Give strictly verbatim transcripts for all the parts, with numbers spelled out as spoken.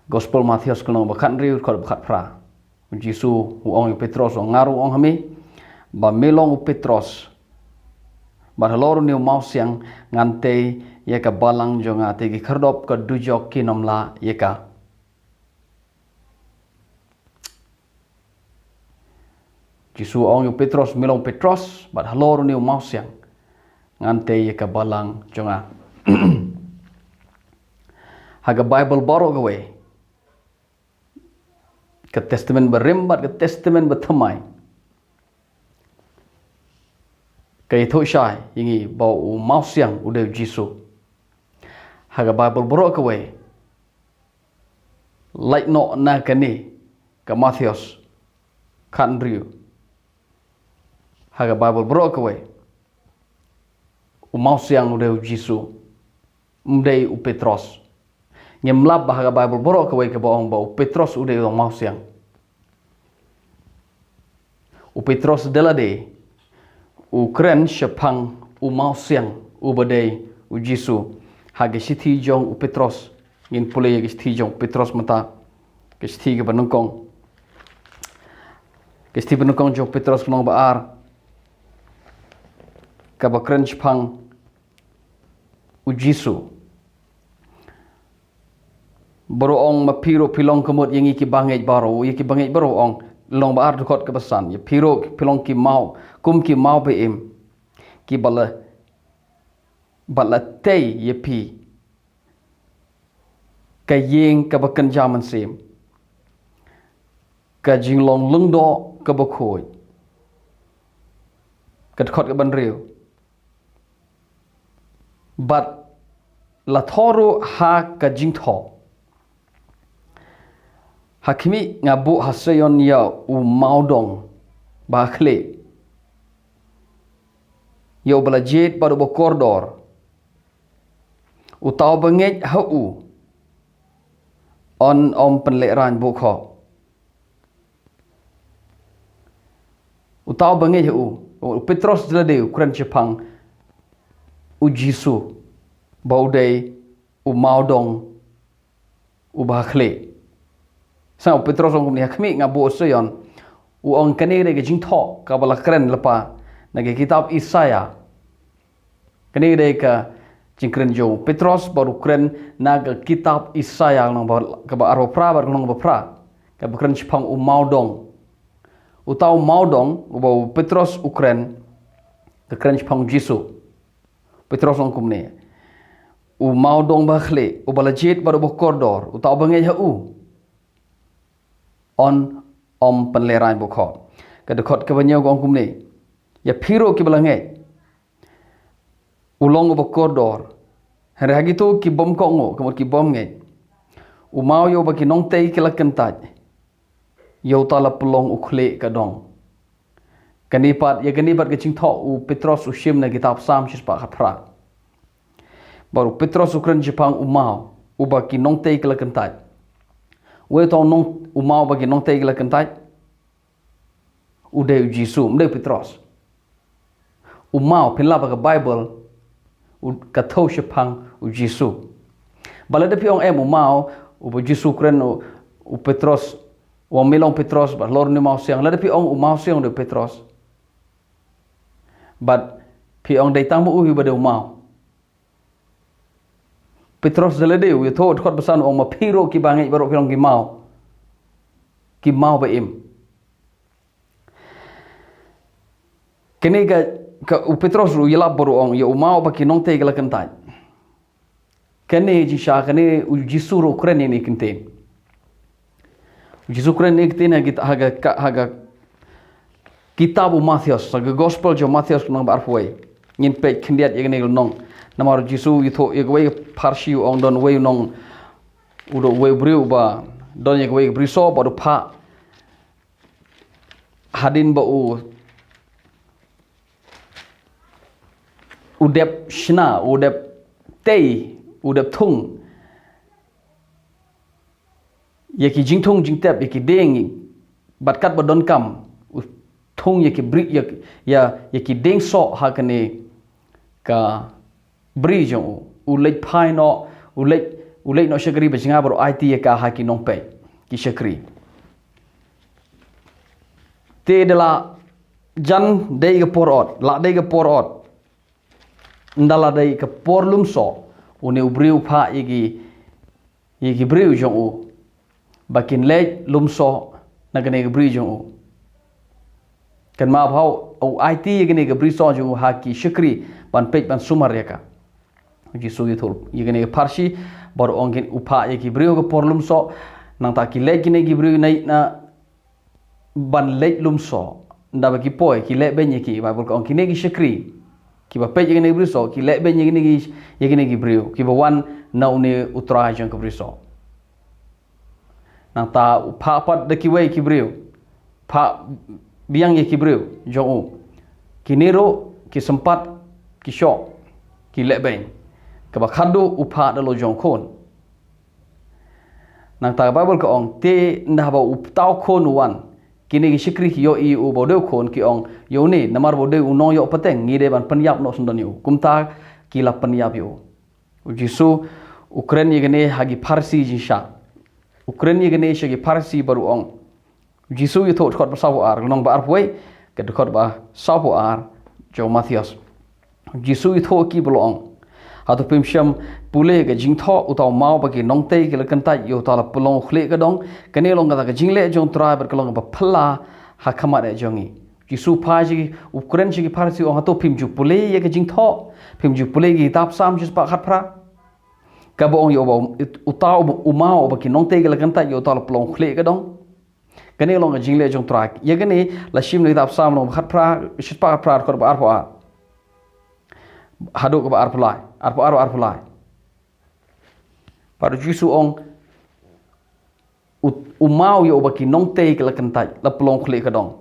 Gospel Mathaios ka lynnong ba khathynriew, dkhot ba khatphra. U Jisu u ong ïa u Petros, u ong, nga ruh nga ong ha me, ba me long u Petros, bad halor une u mawsiang ngan tei ïa ka balang jong nga, te ki khyrdop ka dujok kin ym lah ïa ka. Jisu u ong ïa u Petros, me long Petros, bad halor une u mawsiang ngan tei ïa ka balang jong nga. Ha ka Baibl baroh kawei, ka Testament Barim bad ka Testament Bathymmai, ka ïathuh shai ïa ngi ba u mawsiang u dei u Jisu. Ha ka Baibl baroh kawei, lait noh na kane ka Mathaios khathynriew, ha ka Baibl baroh kawei, u mawsiang u dei u Jisu, ym dei u Petros. Ngim lap ba ha ka Baibl baroh kawei kaba ong ba u Petros u dei u mawsiang. U Petros da lade u kren shaphang u mawsiang uba dei u Jisu. Ha ka shithi jong u Petros, ngin pule ïa ka shithi jong u Petros mynta, ka shithi kaba nyngkong, ka shithi ba nyngkong jong u Petros, lynnong ba ar, kaba kren shaphang u Jisu. Baroh ong, ma phi ruh phi long ka mut ïa ngi ki bangeit baroh, ïa ki bangeit baroh ong, lynnong ba ar, dkhot kaba san, ïa phi ruh phi long ki maw, kum ki maw ba im, kiba la, ba la tei ïa phi ka ïing kaba kynja mynsiem, ka jinglong lyngdoh kaba khuid. Ka dkhot kaba hynriew, bad la thoh ruh ha ka jingthoh, ha khmih nga buh ha Sion ïa u mawdong ba khlieh, ïa uba la jied bad uba kordor. Uta uba ngeit ha u, un ym pynlehraiñ bukhoh. Uta uba ngeit ha u, u Petros da lade u kren shaphang u Jisu ba u dei u mawdong uba khlieh. Sngap, u Petros u ong kumne, ha khmih nga buh Sion. U ong kane ka dei ka jingthoh kaba la kren lypa na ka kitab Isaïah. Kane ka dei ka jingkren jong u Petros ba u kren na ka kitab Isaïah, lynnong ba, kaba arphew phra bad lynnong ba phra, kaba kren shaphang u mawdong. Uta u mawdong uba u Petros u kren, ka kren shaphang u Jisu. Petros u ong kumne, u mawdong ba khlieh, uba la jied bad uba kordor, uta uba ngeit ha u, un ym pynlehraiñ bukhoh. Ka dkhot kaba hynñiew ka ong kumne, ïa phi ruh kiba la ngeit, u long uba kordor, hynrei ha kito ki bym kohnguh, ka mut ki bym ngeit, u maw ïa uba ki nongtei ki la kyntait, ïa uta la pynlong u khlieh ka dong. Kane pat, ïa kane pat ka jingthoh u Petros u shim na kitab Salm shispah khatphra. Bad u Petros u kren shaphang u maw uba ki nongtei ki la kyntait. Uei uta u nong, u maw uba ki nongtei ki la kyntait? U dei u Jisu, ym dei u Petros. U maw, phin lap ha ka Baibl, u, ka thew shaphang u Jisu. Bad lada phi ong em u maw, uba u Jisu u kren, u, u Petros, u ong me long Petros, bad halor une u mawsiang, lada phi ong u mawsiang u dei u Petros, bad phi ong dei tang ma u hi ba dei u maw. Petros da lade u ïathuh, dkhot ba san, u ong ma phi ruh kiba ngeit baroh phi long ki maw, ki maw ba im. Kane ka, ka u Petros ruh u ïalap bad u ong, ïa u maw uba ki nongtei ki la kyntait. Kane jingshisha, kane u Jisu ruh u kren ïa kane ka ktien. U Jisu u kren ïa kane ka ktien ha ka, ha ka, ha ka kitab u Mathaios, ha ka Gospel jong u Mathaios, lynnong ba arphew wei. Ngin peit khyndiat ïa kane ka lynnong. Namar u Jisu u ïathuh ïa kawei ka pharshi, u ong don uwei u nong, u don uwei u briew uba don ïa kawei ka brisoh bad u phah. Hadien ba u, u dep shna, u dep tei, u dep thung ïa ki jingthung jingtep, ïa ki dieng, bad katba donkam, u thung ïa ki bri, ïa, ïa, ïa ki dieng soh ha kane ka bri jong u. U leit phai noh, u leit U leit noh shakri ba jngai bad u aiti ïa ka ha ki nongpeit, ki shakri. Te da la jan dei ka por ot, la dei ka por ot. Nda la dei ka por lum soh, une u briew u phah ïa ki, ïa ki briew jong u ba kin leit lum soh na kane ka bri jong u. Kynmaw ba u aiti ïa kane ka bri soh jong u ha ki shakri ban peit ban sumar ïa ka. U Jisu u ïathuh ïa kane ka pharshi bad u ong, kin u phah ïa ki briew ha ka por lum soh. Nangta ki leit kine ki briew na, na ban leit lum soh, nda ba ki poi ki leh beiñ ïa ki. Baibl ka ong kine ki shakri kiba peit ïa kine ki briew soh ki leh beiñ ïa kine ki, ïa kine ki briew kiba wan na une u trai jong ka bri soh. Nangta u phah pat da kiwei ki briew, phah biang ïa ki briew jong u. Kine ruh ki sympat, ki shoh, ki leh beiñ. Kaba khatduh u phah da la u jong u khun. Nangta ka Baibl ka ong, te nda haba uta u khun u wan, kine ki shakri ki ïohi ïa u ba u dei u khun, ki ong ïa une, namar ba u dei u nongïoh pateng, ngi dei ban pynïap noh syndon ïa u. Kumta ki la pynïap ïa u. U Jisu u kren ïa kane ha ki pharshi jingshah. U kren ïa kane sha ki pharshi bad u ong, U Jisu u ïathuh, dkhot ba sawphew ar, lynnong ba arphew wei, ka dkhot ba sawphew ar jong u Mathaios. U Jisu u ïathuh ïa ki bad u ong, hato phim shym pule ka jingthoh uta u maw ba ki nongtei ki la kyntait ïa uta la pynlong u khlieh ka dong? Kane long kata ka jingleh jong u Trai bad ka long kaba phylla ha khmat eh jong ngi. U Jisu u phah sha ki, u kren sha ki pharshi u ong, hato phim ju pule ïa ka jingthoh, phim ju pule ki kitab Salm shispah khatphra, kaba ong ïa uba, uta u maw uba ki nongtei ki la kyntait ïa uta la pynlong u khlieh ka dong? Kane long ka jingleh jong u Trai. Ïa kane la shim na kitab Salm lynnong ba khatphra, shispah khatphra, dkhot ba arphew ar haduh kaba arphew lai, arphew ar, arphew lai. Bad u Jisu u ong, u, u maw ïa uba ki nongtei ki la kyntait la pynlong u khlieh ka dong.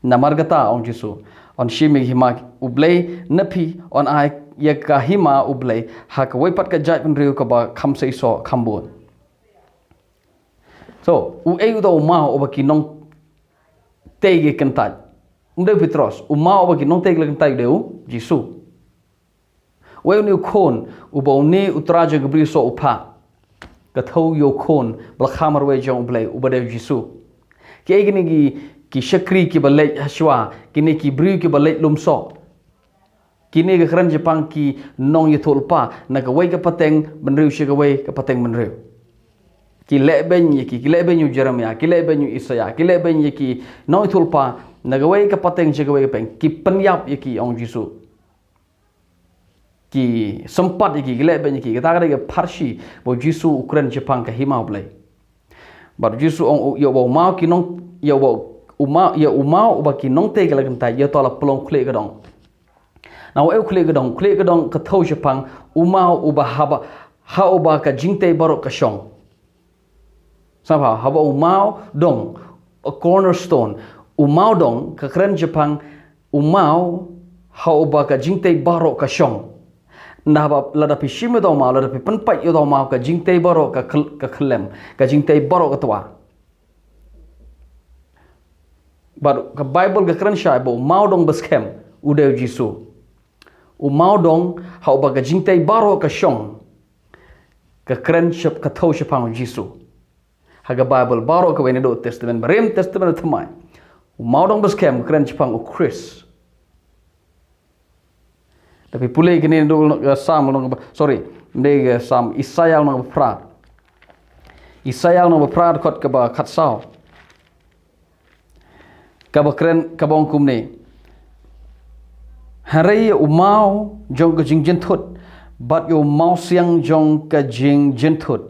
Namar kata, ong Jisu, yn shim ïa ka hima U Blei na phi, yn ai ïa ka hima U Blei ha kawei pat ka jaitbynriew kaba kham seisoh kham bun. So, uei uta u maw uba ki nongtei ki kyntait? Um dei u Petros. U maw uba ki nongtei ki la kyntait u dei u Jisu. Uei une u khun uba une u trai jong ka bri soh u phah? Ka thew ïa u Khun ba la kha marwei jong U Blei uba dei u Jisu. Kiei kine ki, ki shakri kiba leit hashwa, kine ki briew kiba leit lum soh? Kine ka kren shaphang ki nongïathuhlypa na kawei ka pateng bynriew sha kawei ka pateng bynriew. Ki leh beiñ ïa ki, ki leh beiñ ïa u Jeremiah, ki leh beiñ ïa u Isaiah, ki leh beiñ ïa ki nongïathuhlypa na kawei ka pateng sha kawei ka pateng, ki pynïap ïa ki, ong Jisu. Ki sympat ïa ki, ki leh beiñ ïa ki. Kata ka dei ka pharshi ba u Jisu u kren shaphang ka hima U Blei. Bad u Jisu u ong, ïa uba u maw ki nong, ïa uba u maw, ïa u maw uba ki nongtei ki la kyntait ïa uta la pynlong u khlieh ka dong. Na uei u khlieh ka dong? U khlieh ka dong ka thew shaphang u maw uba haba, ha uba ka jingtei baroh ka shong. Sngewbha, haba u maw dong, a cornerstone, u maw dong ka kren shaphang u maw ha uba ka jingtei baroh ka shong. Nda haba lada phi shim ïa uta u maw, lada phi pynpait ïa uta u maw, ka jingtei baroh ka khyl-, ka khyllem, ka jingtei baroh ka twa. Bad ka Baibl ka kren shai ba u maw dong ba skhem u dei u Jisu. U maw dong ha uba ka jingtei baroh ka shong, ka kren shap, ka thew shaphang u Jisu. Ha ka Baibl baroh kawei, naduh Testament Barim, Testament Thymmai, u maw dong ba skhem ka kren shaphang u Khrist. Da phi pule kine naduh, eh, Salm lynnong ba, sorry, ym dei, eh, Salm, Isaiah lynnong ba phra. Isaiah lynnong ba phra, dkhot kaba khatsaw. Kaba kren, kaba ong kumne. Hynrei ïa u maw jong ka jingjynthut bad ïa u mawsiang jong ka jingjynthut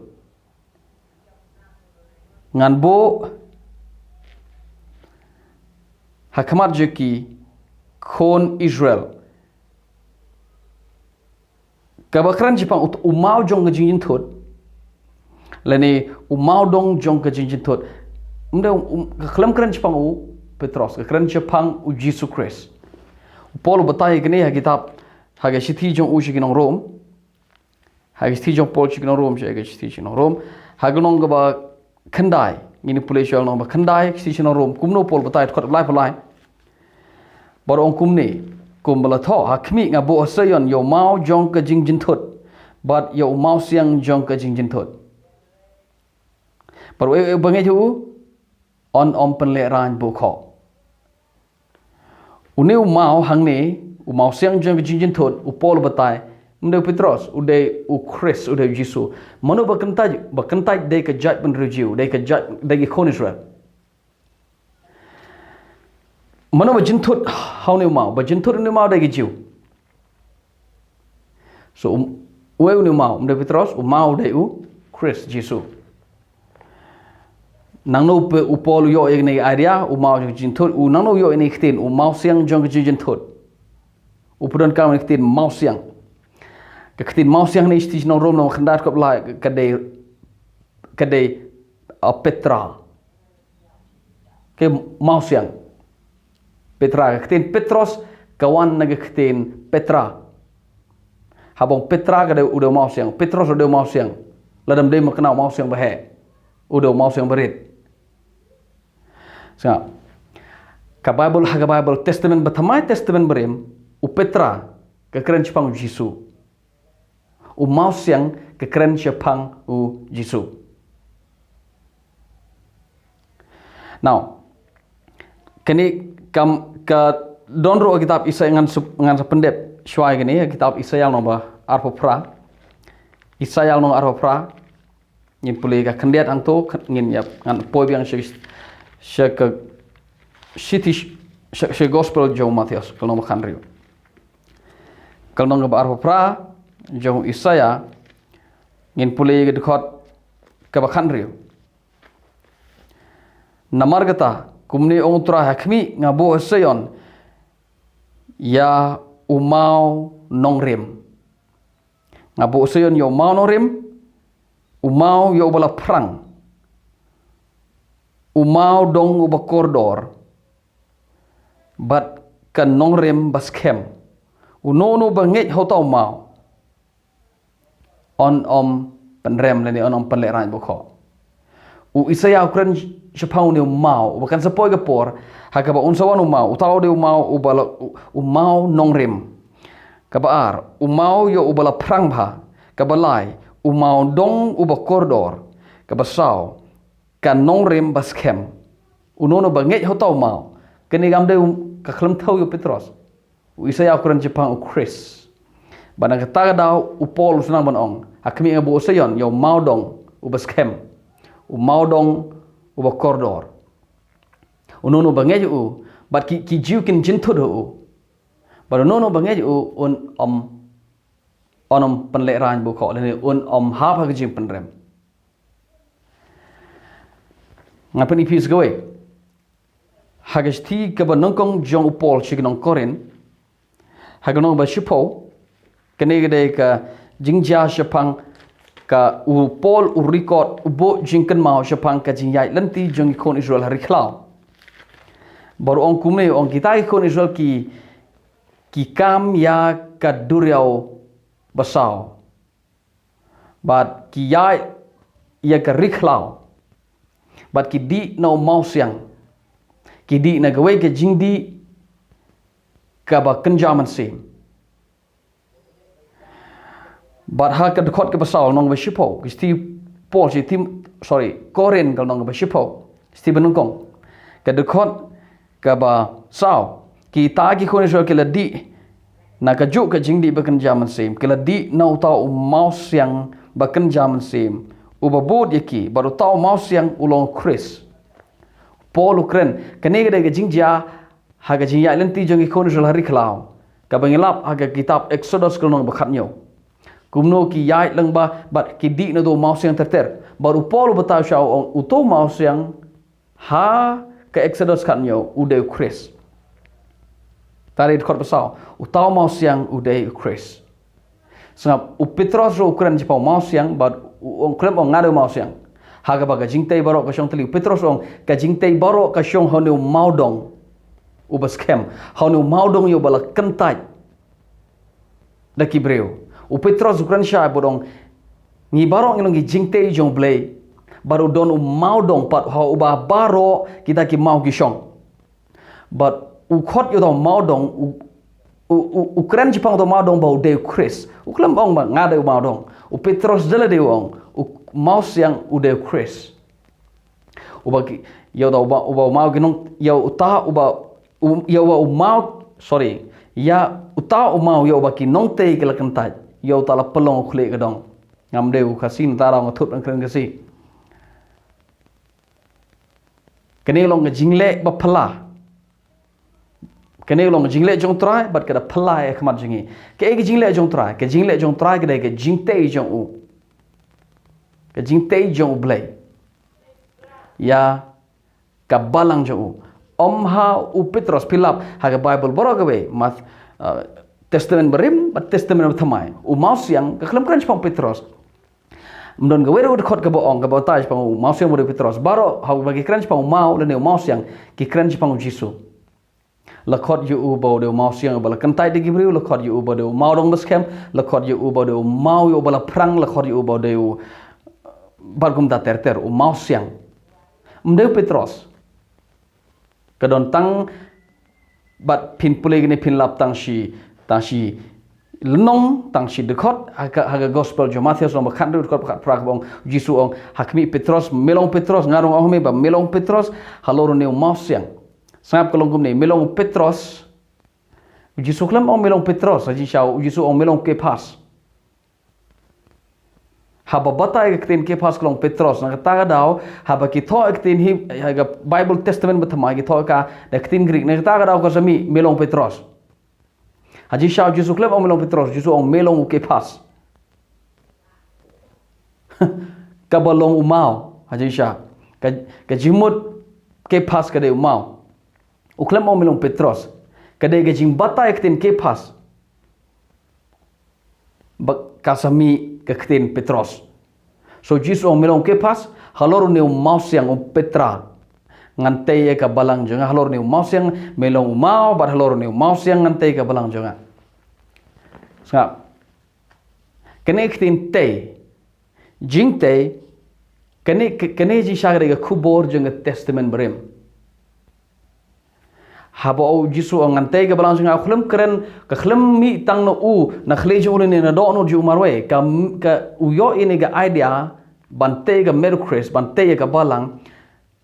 ngan buh ha khmat jong ki khun Israel. Kaba kren shaphang u, u maw jong ka jingjynthut, lane u maw dong jong ka jingjynthut. Ym dei, um, ka khlem kren shaphang u Petros, ka kren shaphang u Jisu Khrist. U Paul u batai ïa kane ha kitab, ha ka shithi jong u sha ki nong Rom. Ha ka shithi jong u Paul sha ki nong Rom, sha ka shithi sha ki nong Rom, ha ka lynnong kaba khyndai, ngin pule sha ka lynnong ba khyndai, ka shithi sha ki nong Rom, kumno u Paul u batai, dkhot laiphew lai. Bad u ong kumne, kumba la thoh ha khmih, nga buh ha Sion ïa u maw jong ka jingjynthut, Bad ïa u mawsiang jong ka jingjynthut. Bad uei uei ba ngeit ha u, yn ym pynlehraiñ bukhoh. Une u maw hangne, u mawsiang jong ka jingjynthut, u Paul u batai, ym dei u Petros, u dei u Khrist, u dei u Jisu. Mano ba kyntait, ba kyntait dei ka jaitbynriew Jiw, dei ka jait, dei ki khun Israel. Mano ba jynthut ha une u maw, ba jynthut une u maw dei ki Jiw. So, um, uei une u maw, ym dei u Petros, u maw dei u Khrist Jisu. Nangno u Paul u ïoh ïa kane ka idea, u maw jong ka jingjynthut, u nangno u ïoh ïa kane ka ktien, u mawsiang jong ka jingjynthut. U pyndonkam ïa kane ka ktien mawsiang. Ka ktien mawsiang ne shi shnong Rom na khyndai dkhot lai ka dei, ka dei, uh, Petra. Ka mawsiang. Petra, ka ktien Petros, ka wan na ka ktien Petra. Haba ong Petra ka dei u dei u mawsiang, Petros u dei u mawsiang. Lada ym dei ma kane u mawsiang ba heh. U dei u mawsiang barit. Sngap. Ka Bible, ha ka Bible Testament Bathymmai, Testament Barim, u Petra, ka kren shaphang u Jisu. U mawsiang ka kren shaphang u Jisu. Now, kane kam ka don ruh ha kitab Isaiah ngan sup-, ngan sa pyndep shuwa ïa kane, ha kitab Isaiah lynnong ba arphew phra. Isaiah lynnong arphew phra. Ngin pule ka khyndiat hangto, ngin ïap, ngan poi biang sha, sha ka shithi, sha, sha gospel jong u Mathaios, ka lynnong ba khathynriew. Ka lynnong kaba arphew phra, jong u Isaiah, ngin pule ka dkhot kaba khathynriew. Namar kata, kumne ong u Trai ha khmih nga buh ha Sion, ïa u maw nongrim. Nga buh ha Sion ïa u maw nongrim, u maw ïa uba la phrang. U maw dong uba kordor. Bad ka nongrim ba skhem. Uno uno ba ngeit ha uta u maw. Yn ym pynrem lane yn ym pynlehraiñ bukhoh. U Isaiah u kren shaphang une u maw, uba kan sa poi ka por, ha kaba un sa wan u maw, uta u dei u maw, uba la, u, u maw nongrim. Kaba ar, u maw ïa uba la phrang bha, kaba lai, u maw dong uba kordor, kaba saw, ka nongrim ba skhem. Uno uno ba ngeit ha uta u maw, kane kam dei u, ka khlem thew ïa u Petros. U Isaiah u kren shaphang u Khrist. Bad na kata ka daw u Paul u sdang ban ong, ha khmih nga buh ha Sion, ïa u maw dong, uba skhem. U maw dong, uba kordor. Uno uno ba ngeit ha u, bad ki, ki Jiw kin jynthut ha u. Bad uno uno ba ngeit ha u, un ym, yn ym pynlehraiñ bukhoh, lane un ym hap ha ka jingpynrem. Nga pyn-i phi sa kawei. Ha ka shithi kaba nyngkong jong u Paul sha ki nong Korinth. Ha ka lynnong ba shiphew, kane ka dei ka jingjia shaphang ka u Paul u record u buh jingkynmaw shaphang ka jingïaid lynti jong ki khun Israel ha ri khlaw. Bad u ong kumne, u ong kita ki khun Israel ki, ki kam ïa ka duriaw basaw. Bad ki ïaid ïa ka ri khlaw. Bad ki dih na u mawsiang. Ki dih na kawei ka jingdih kaba kynja mynsiem. Bad ha ka dkhot kaba saw lynnong kaba shiphew, ka shithi Paul, shithi, sorry, Korinth ka lynnong kaba shiphew, shithi ba nyngkong. Ka dkhot kaba saw, kita ki khun Israel ki la dih na kajuh ka jingdih ba kynja mynsiem, ki la dih na uta u mawsiang ba kynja mynsiem, uba bud ïa ki, bad uta u mawsiang u long u Khrist. Paul u kren, kane ka dei ka jingjia ha ka jingïaid lynti jong ki khun Israel ha ri khlaw, kaba ngi lap ha ka kitab Exodus ka lynnong ba khathynñiew. Kumno ki ïaid lyngba bad ki dih na uta u mawsiang ter ter. Bad u Paul u batai sha u ong uta u mawsiang ha ka Exodus khathynñiew u dei u Khrist. Tari dkhot ba saw, uta u mawsiang u dei u Khrist. Sngap, u Petros ruh u kren shaphang u mawsiang, bad u ong, khlem ong nga dei u mawsiang. Ha kaba ka jingtei baroh ka shong tylli, u Petros u ong ka jingtei baroh ka shong ha une u mawdong uba skhem, ha une u mawdong ïa uba la kyntait da ki briew. U Petros u kren shai bad u ong, ngi baroh ngi long ki jingtei jong u Blei, bad u don u mawdong pat ha uba baroh kita ki maw ki shong. Bad u khot ïa uta u mawdong, u, u, u, u kren shaphang uta u mawdong ba u dei u Khrist. U khlem ong ba nga dei u mawdong. U Petros da lade u ong, u mawsiang u dei u Khrist. Uba ki, ïa uta uba, uba u maw ki nong, ïa uta uba, u, ïa uba u maw, sorry. Ïa uta u maw, ïa uba ki nongtei ki la kyntait. Ïa uta la pynlong u khlieh ka dong. Ngam dei u Khasi, nta raw nga thut ban kren Khasi. Kane long ka jingleh ba phylla. Kane long ka jingleh jong u Trai, bad ka da phylla ha khmat jong ngi. Kaei ka jingleh jong u Trai, ka jingleh jong u Trai ka dei ka jingtei jong u. Ka jingtei jong u Blei. Ïa ka balang jong u. Ym ha u Petros, phi lap ha ka Baibl baroh kawei, Math, uh, Testament Barim bad Testament Bathymmai. U mawsiang, ka khlem kren shaphang u Petros. Ym don kawei ruh ka dkhot kaba ong, kaba batai shaphang u mawsiang ba u dei u Petros. Baroh haba ki kren shaphang u maw lane u mawsiang, ki kren shaphang u Jisu. La khot ïa u ba u dei u mawsiang uba la kyntait da ki briew, la khot ïa u ba u dei u mawdong ba skhem, la khot ïa u ba u dei u maw ïa uba la phrang, la khot ïa u ba u dei u, bad kumta ter ter, u mawsiang. Ym dei u Petros. Ka don tang, bad phin pule kine phin lap tang shi, tang shi lynnong, tang shi dkhot, ha ka, ha ka Gospel jong u Mathaios lynnong ba khathynriew dkhot ba khatphra kaba ong, u Jisu u ong ha khmih u Petros, me long u Petros, nga ruh nga ong ha me ba me long u Petros, halor une u mawsiang. Sngap, ka long kumne, me long u Petros. U Jisu khlem ong me long u Petros, ha jingshisha u Jisu u ong me long u Kephas. Haba batai ka ktien Kephas ka long u Petros, na kata ka daw, haba ki thoh ka ktien Heb-, ha ka Baibl Testament Bathymmai ki thoh ka da ka ktien Greek, na kata ka daw ka sa mih me long u Petros. Ha jingshisha u Jisu khlem ong me long u Petros, u Jisu u ong me long u Kephas. Kaba long u maw, ha jingshisha. Ka, ka jingmut Kephas ka dei u maw. U khlem ong me long u Petros. Ka dei ka jingbatai ka ktien Kephas. Ba ka sa mih ka ktien Petros. So Jisu u ong me long u Kephas, halor une u mawsiang u Petra. Ngan tei ïa ka balang jong nga, halor une u mawsiang me long u maw, bad halor une u mawsiang ngan tei ïa ka balang jong nga. Sngap. Kane ka ktien tei. Jingtei, kane, k-, kane jingshisha ka dei ka khubor jong ka Testament Barim. Haba u Jisu u ong ngan tei ïa ka balang jong nga, u khlem kren, ka khlem mih tang na u, na khlieh jong u lane na dohnud jong u marwei, ka, ka u ïoh ïa kane ka idea, ban tei ïa ka met u Khrist, ban tei ïa ka balang,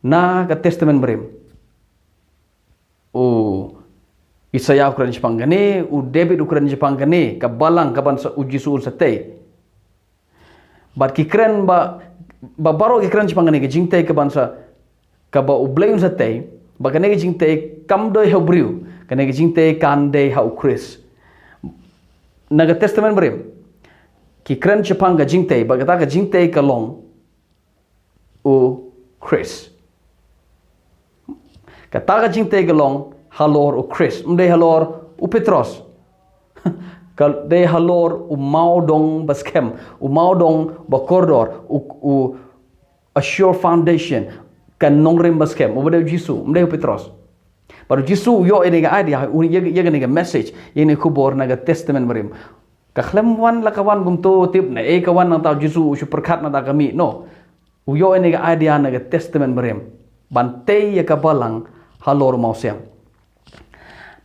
na ka Testament Barim. U Isaïah u kren shaphang kane, u David u kren shaphang kane, ka balang kaban sa u Jisu un sa tei. Bad ki kren ba, ba baroh ki kren shaphang kane ka jingtei kaban sa, kaba u Blei un sa tei, ba kane ka jingtei kam dei ha u briew, kane ka jingtei kan dei ha u Khrist. Na ka Testament Barim, ki kren shaphang ka jingtei, ba kata ka jingtei ka long u Khrist. Kata ka jingtei ka long halor u Khrist, ym dei halor u Petros. Ka dei halor u mawdong ba skhem, u mawdong ba kordor, u, u, a sure foundation, ka nongrim ba skhem, uba dei u Jisu, ym dei u Petros. Bad u Jisu u ïoh ïa kane ka idea, u ïoh ïa, ïa kane ka message, ïa kane ka khubor na ka Testament Barim. Ka khlem wan la ka wan kumto tip ne, eh, ka wan nangta u Jisu u shu pyrkhat nangta ka mih, no. U ïoh ïa kane ka idea na ka Testament Barim. Ban tei ïa ka balang halor u mawsiang.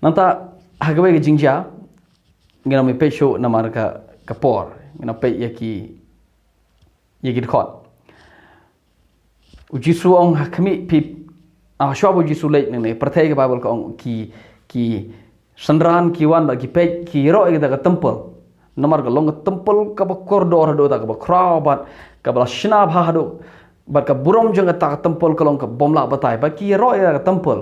Nangta, ha kawei ka jingjia, ngin ym peit shuh namar ka, ka por. Ngin ym peit ïa ki, ïa ki dkhot. U Jisu u ong ha khmih phi, ah, shuwa ba u Jisu u leit nangne, pyrthei ka Baibl ka ong ki, ki synran ki wan bad ki peit, ki ïaroh ïa kata ka templ. Namar ka long ka templ kaba kordor haduh katta, kaba khraw bad kaba la shna bha haduh, bad ka burom jong kata ka templ ka long kaba ym lah batai, bad ki ïaroh ïa kata ka templ.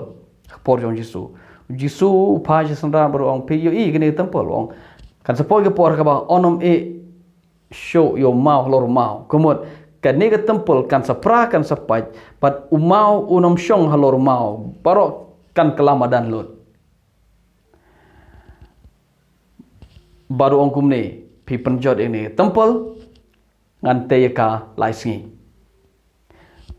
Ka por jong u Jisu. U Jisu u phai sha ki synran bad u ong phi ïohi kane ka templ, u ong. Kan sa poi ka por kaba un ym ïeh shuh ïa u maw halor u maw. Ka mut, kane ka templ kan sa pra kan sa pait, bad u maw un ym shong halor u maw, baroh kan kylla madan lut. Bad u ong kumne, phi pynjot ïa kane ka templ, ngan tei ïa ka lai sngi.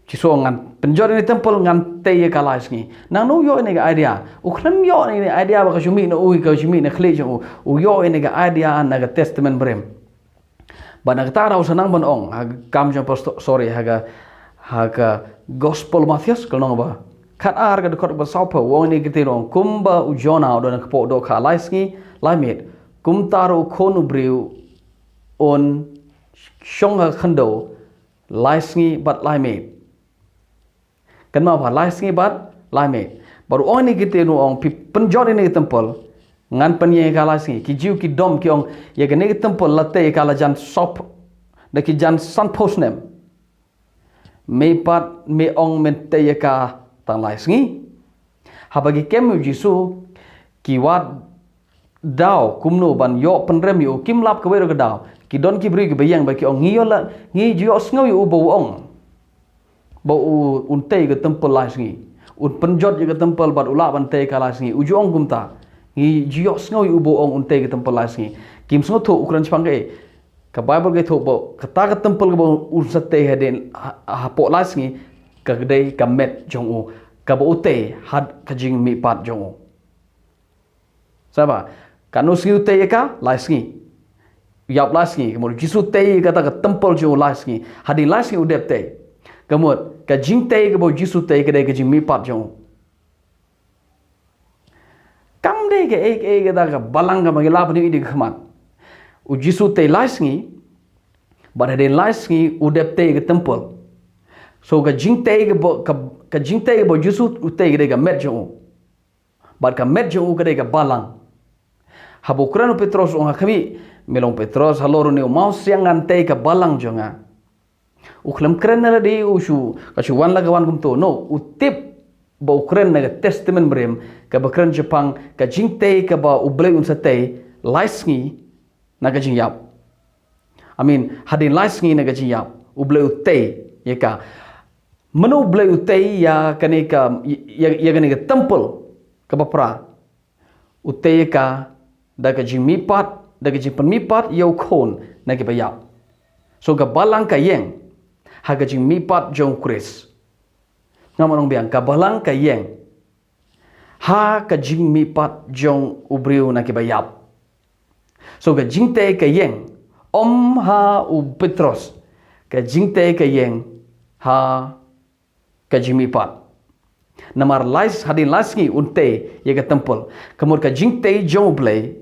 Jisu u ong ngan pynjot ïa kane ka templ, ngan tei ïa ka lai sngi. Nangno u ïoh ïa kane ka idea? U khlem ïoh ïa kane ka idea ba ka shu mih na u, ka shu mih na khlieh jong u. U ïoh ïa kane ka idea na ka Testament Barim. Bad na kata ka daw sa nang ban ong, ha ka kam jong u Apostol, sorry, ha ka, ha ka Gospel Mathaios, ka long ba Khat ar ka dkhot ba sawphew, u ong ïa kine ki ktien, u ong, kumba u Jonah u don ha ka kpoh dohkha lai sngi lai miet, kumta ruh u Khun u Briew un shong ha ka khyndew lai sngi bad lai miet. Kynmaw ba lai sngi bad lai miet. Bad u ong ïa kine ki ktien, u ong, phi pynjot ïa kane ka templ, ngan pynïeng ïa ka lai sngi. Ki Jiw ki dom, ki ong, ïa kane ka templ la tei ïa ka la jan sawphew, da ki jan sanphew snem. Me pat me ong men tei ïa ka tang lai sngi. Haba ki kem ïa u Jisu, ki wad daw kumno ban ïoh pynrem ïa u, kim lap kawei ruh ka daw. Ki don ki briew kiba ïeng bad ki ong, ngi ïoh la, ngi ju ïohsngew ïa u ba u ong ba u, un tei ka templ lai sngi. Un pynjot ïa ka templ bad u lah ban tei ka lai sngi. U ju ong kumta. Ngi ju ïohsngew ïa u ba u ong un tei ka templ lai sngi. Kim sngewthuh, u kren shaphang kaei? Ka Baibl ka ïathuh ba kata ka templ kaba un sa tei hadien ha, hapoh lai sngi, ka dei ka met jong u, kaba u tei ha ka jingmihpat jong u. Sngewbha, katno sngi u tei ïa ka? Lai sngi. Ïap lai sngi. Ka mut u Jisu u tei ïa kata ka templ jong u lai sngi. Hadien lai sngi u dep tei. Ka mut ka jingtei kaba u Jisu u tei ka dei ka jingmihpat jong u. Kam dei kaei kaei kata ka balang kaba ngi lah ban ïohi da ka khmat. U Jisu u tei lai sngi, bad hadien lai sngi u dep tei ïa ka templ. So ka jingtei kaba, ka, ka jingtei kaba u Jisu u tei ka dei ka met jong u. Bad ka met jong u ka dei ka balang. Haba u kren u Petros, u ong ha khmih, me long Petros, halor une u mawsiang ngan tei ka balang jong nga. U khlem kren na lade u shu, ka shu wan la ka wan kumto. No, u tip ba u kren na ka Testament Barim, kaba kren shaphang ka jingtei kaba U Blei un sa tei lai sngi na ka jingïap. I mean, hadien lai sngi na ka jingïap, U Blei u tei ïa ka. Mano U Blei u tei ïa kane ka, ïa, ïa kane ka templ kaba pra? U tei ïa ka da ka jingmihpat, da ka jingpynmihpat ïa u Khun na kiba ïap. So ka balang ka ïeng ha ka jingmihpat jong u Khrist. Ngam ong biang, ka balang ka ïeng ha ka jingmihpat jong u briew na kiba ïap. So ka jingtei ka ïeng ym ha u Petros, ka jingtei ka ïeng ha ka jingmihpat. Namar lai, hadien lai sngi un tei ïa ka templ. Ka mut ka jingtei jong U Blei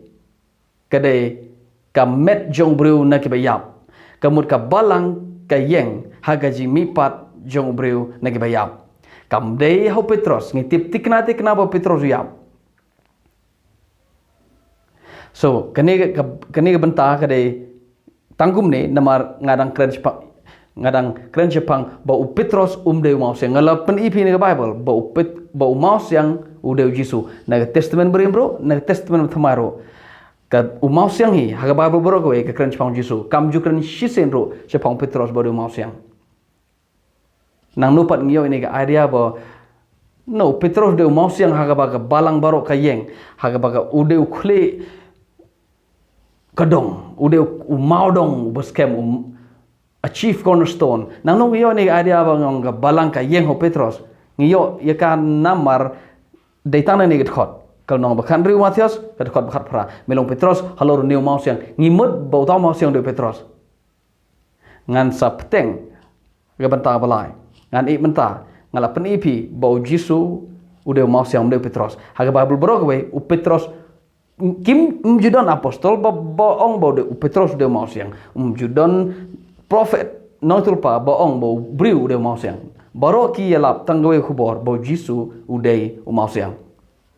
ka dei ka met jong u briew na kiba ïap. Ka mut ka balang ka ïeng ha ka jingmihpat jong u briew na kiba ïap. Kam dei ha u Petros, ngi tip thikna thikna ba u Petros u ïap. So, kane ka, ka, kane ka bynta ka dei tang kumne, namar nga dang kren shaphang, nga dang kren shaphang ba u Petros um dei u mawsiang. Nga la pyni phi na ka Baibl ba u Pet-, ba u mawsiang u dei u Jisu. Na ka Testament Barim ruh, na ka Testament Thymmai ruh, ka u mawsiang hi ha ka Baibl baroh kawei ka kren shaphang u Jisu. Kam ju kren shisien ruh shaphang u Petros ba u dei u mawsiang. Nangno pat ngi ïoh ïa kane ka idea ba, no, u Petros u dei u mawsiang ha kaba ka balang baroh ka ïeng, ha kaba ka, u dei u khlieh ka dong, u dei u mawdong uba skhem, u, a chief cornerstone. Nangno ngi ïoh ïa kane ka idea ba ngi ong ka balang ka ïeng ha u Petros? Ngi ïoh ïa ka namar dei tang na kane ka dkhot. Ka lynnong ba khathynriew Mathaios, ka dkhot ba khatphra. Me long Petros halor une u mawsiang. Ngi mut ba uta u mawsiang u dei u Petros. Ngan sa bteng ha ka bynta ba lai. Ngan ïeh mynta, nga la pyni phi ba u Jisu u dei u mawsiang, um dei u Petros. Ha ka Baibl baroh kawei u Petros, kim, um ju don apostol ba, ba ong ba u dei u Petros u dei u mawsiang. Um ju don prophet, nongïathuhlypa, ba ong ba u briew u dei u mawsiang. Baroh ki ïalap tang kawei ka khubor ba u Jisu u dei u mawsiang.